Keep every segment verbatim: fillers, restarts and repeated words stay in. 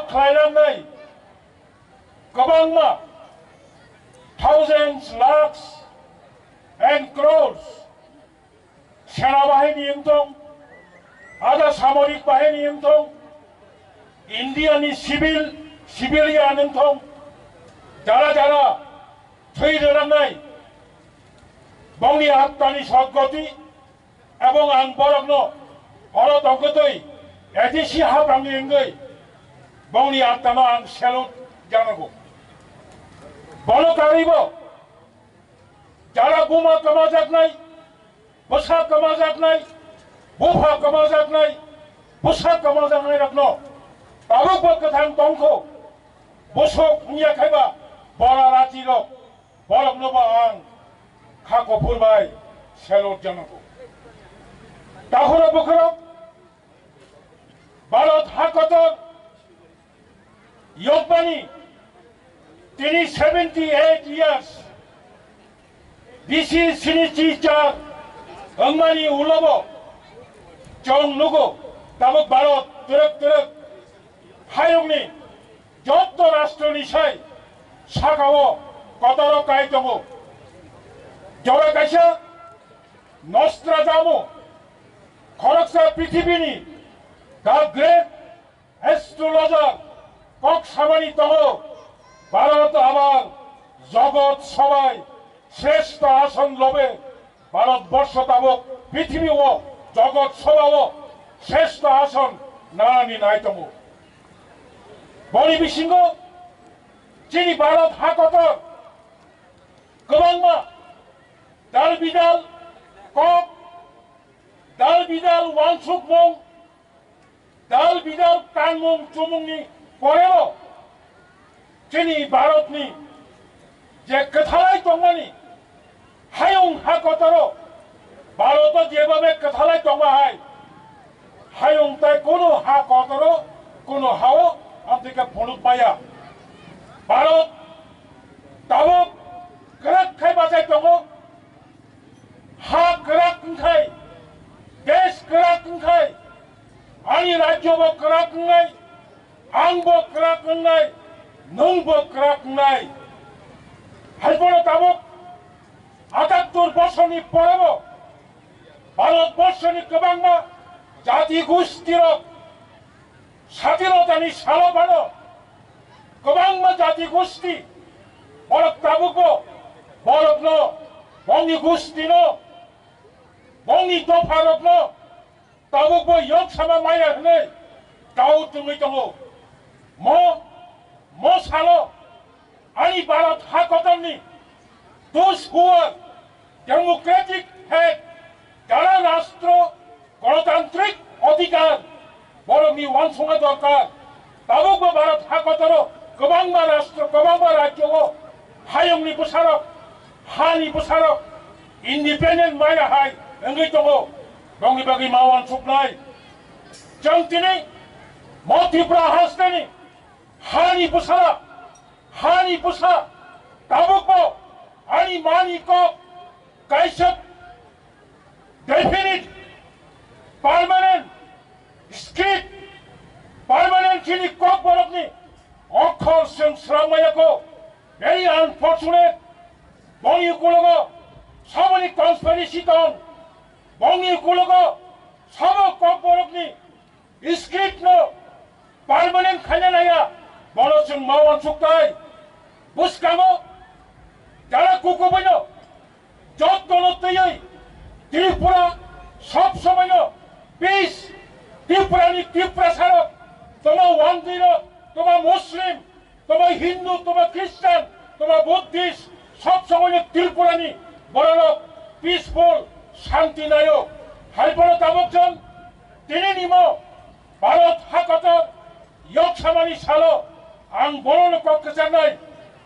khlairangnai kwbangma thousands, lakhs and crores sena bahini wngthong, ada samorik bahini wngthong, India ni civil, civilian wngthong, jara jara thwi rwrangnai, bongni attani sodgoti, ebong ang borokno oro tongkotwi A D C hapangni wngwi bongni attano ang salute janago. Bono karwibo jara buma kwmajaknai, bwsa kwmajaknai, bupha kwmajaknai, bwsa kwmajaknairokno tabukbo kwthang tongkho, bwswk wngya khaiba bora ratirok, boroknobo ang kha kuphur bai salute janago. Takhuro bukhurok Bharat ha kotor yokmani tini seventy eight years bisi sinichi char wngmani ulobo chwng nugo tabuk Bharat twrwk twrwk hayungni jotto rashtroni sai sakao kotoro kai tongo. Jora kaisa Nostradamus, khoroksa prithibini the great astrologer, kok samani tongo, Bharat abar jogot sobai shrestho ason lobe Bharat borsho tabuk prithibi o jogot soba o shrestho ason nanani nai tongo. Boni bisingo chini Bharat ha kotor kwbangma dal bidal kok, dal bidal wansukmung, dal bidal tangmung chumungni porebo chini Bharatni je kwthalai tongmani hayung ha kotoro Bharoto jebabe kwthalai tongma hai hayung tai kunu ha kotoro kunu hao amtike phunuk maya. Bharot tabuk kwrak khai bachai tongo. Ha kwrak wngkhai, desh kwrak wngkhai, ani rajyo bo kwrak wngnai, ang bo kwrak wngnai, nwng bo kwrak wngnai. Haiphano tabuk atattur bosorni porebo Bharat borsoni kwbangma jati gustirok Sadinotani salo phano kwbangma jati gosti borok tabukbo borokno, bongni gostino, bongni dopharokno tabukbo yok sama maya hwnwi kau tungwi tongo. Mo, mo salo ani Bharat ha kotorni those who are democratic head, jara rastro gonotantrik odhikar, borokni wansukna dorkar. Tabukbo Bharat ha kotoro kwbangma rastro, kwbangma rajyo o hayungni bwsarok, hani bwsarok independent maya hai wngwi tongo, bongni bagwi ma wansuknai. Chwng tini mo Tripura hasteni hani bwsarok, hani bwsa tabukbo ani mani kok kaisa definite permanent script, permanent chini kok borokni okhor chwng swrangmaya kho. Very unfortunate. Bongni ukulogo samani conspiracy tong. Bongni ukulogo samo kok borokni script no permanent khaina naya, bono chwng ma wansuktai. Bwskango jara kukubuino jottono twiwi Tripura sob somoino peace, Tripurani Tripura sarok, toma Wangdino, toma Muslim, toma Hindu, toma Christian, toma Buddhist, sob somoino Tripurani bororok peaceful, shanti nayo. Haiphano tabuk chwng tini nimo Bharat ha kotor yok samani salo ang borokno kok kwcharnai.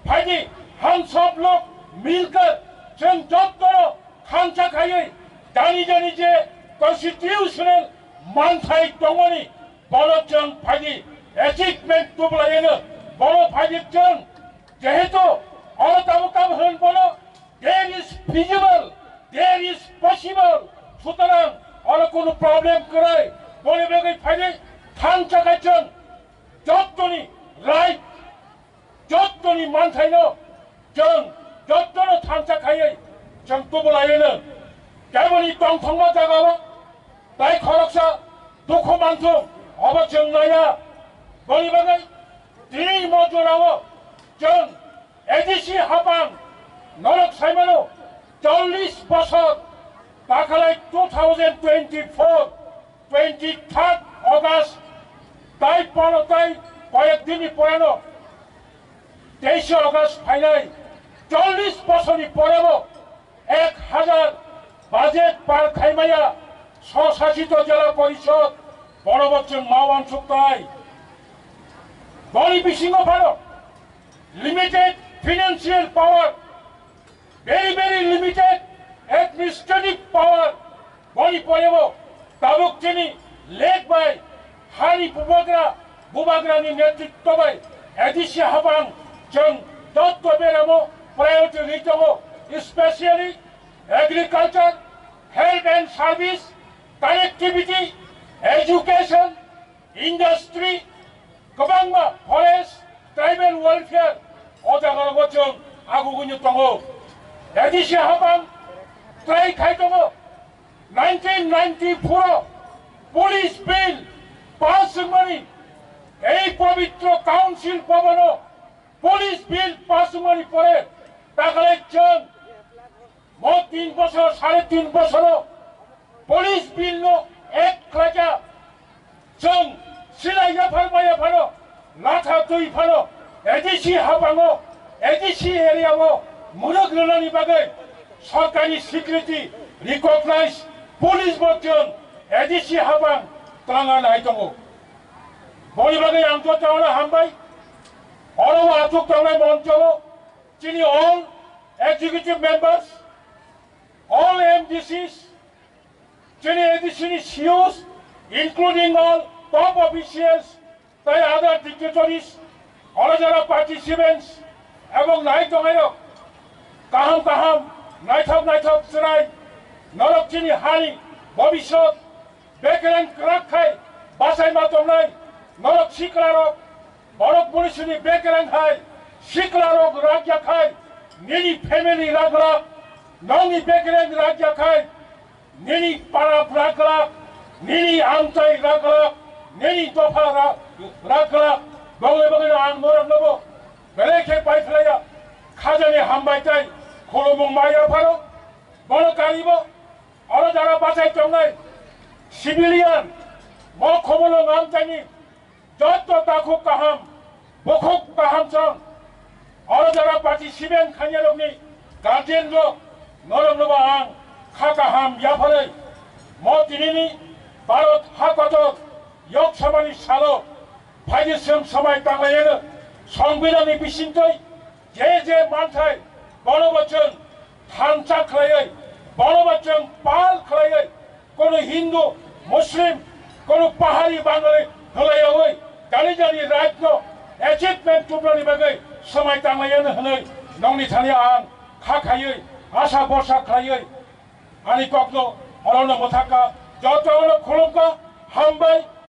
Phaidi, hum sab log milkar chwng jottono thansa khaiwi jani jani je constitutional manthai tongmani bono chwng phaidi achievement tubulaino bono phaidi chwng jehetu oro tabuk tabuk hwn bono there is feasible, there is possible. Sutorang oro kunu problem kwrwi, boni bagwi phaidi thansa khai chwng jotto Jottoni right, jottoni manthaino chwng jottono thansa khaiwi chwng tubulaino. Keboni tongthokma jagao tai khoroksa dukhu manthung, obo chwng naiya. Boni bagwi tini mo jorao chwng A D C hapang norok saimano chollish bosor, dakhalai two thousand twenty-four, twenty-third August, tai pono tai koyek dinni poreno teishe August phainai chollish bosorni porebo ek hajar budget par khaimaya swsasito jela porishod, bono bo chwng ma uansuk tai. Boni bisingo phano limited financial power, very, very limited administrative power. Boni porebo tabuk chini lek bai hani bubagra, bubagrani netritwo bai A D C hapang chwng jotto beramo priority rwi tongo, especially agriculture, health and service, connectivity, education, industry, kwbangma forest, tribal welfare, o jagao chwng agugwino tongo. A D C hapang try khai tongo. Nineteen ninety-four o police bill pass wngmani, ei pobitro council bhabono police bill pass wngmani pore, dakhalai chwng mo tin bosor, sare tin bosoro police bill no ek khlaikha. Chwng silai yaphar bai yaphano, latha twi phano, A D C habango, A D C area o mwrwk rwnani bagwi sorkarni security recognize police bo chwng A D C habang twlangna nai tongo. Boni bagwi ang jotono hambai. Oro o achuk tongnai moncho o chini all executive members, all M D Cs, chini A D C ni C Os, including all top officials, tai other dignitaries, oro jora participants, ebong nai tongnai rok, kaham kaham, naithok naithok chwrai, norok chini hani bobisot bekereng kwrak khai bachai ma tongnai, norok sikla rok, borok burisini bekereng hai sikla rok rakya khai, nini family raglak, nongni bekereng rakya khai, nini para raglak, nini amchai raglak, nini dopha ra-, raglak, bongwi bongwi no ang norok nobo belai khe paiphlaiya, khajani hambai tai khulumung maya phano, bono karibo, oro jara bachai tongnai civilian, mo khumulwng amchaini, jotto takhuk kaham, bukhuk kaham chwng. Oro jora participant khainai rokni guardian rok, norok nobo ang kha kaham yapharwi mo tinini Bharat ha kotor Lok Sabhani salo phaidi chwng swmai tanglaiyano Songbidanni bisingtwi je je manthai, bono bo chwng thansa khlaiwi, bono bo chwng pal khlaiwi, kono Hindu, Muslim, kono Pahari, Bangali hwlaiyawi jani jani right no achievement tubrani bagwi swmai tanglaiyano hwnwi nongni thani ang kha khaiwi, asa bhorsa khlaiwi ani kokno orono mwthakha, jotono khulumkha, hambai.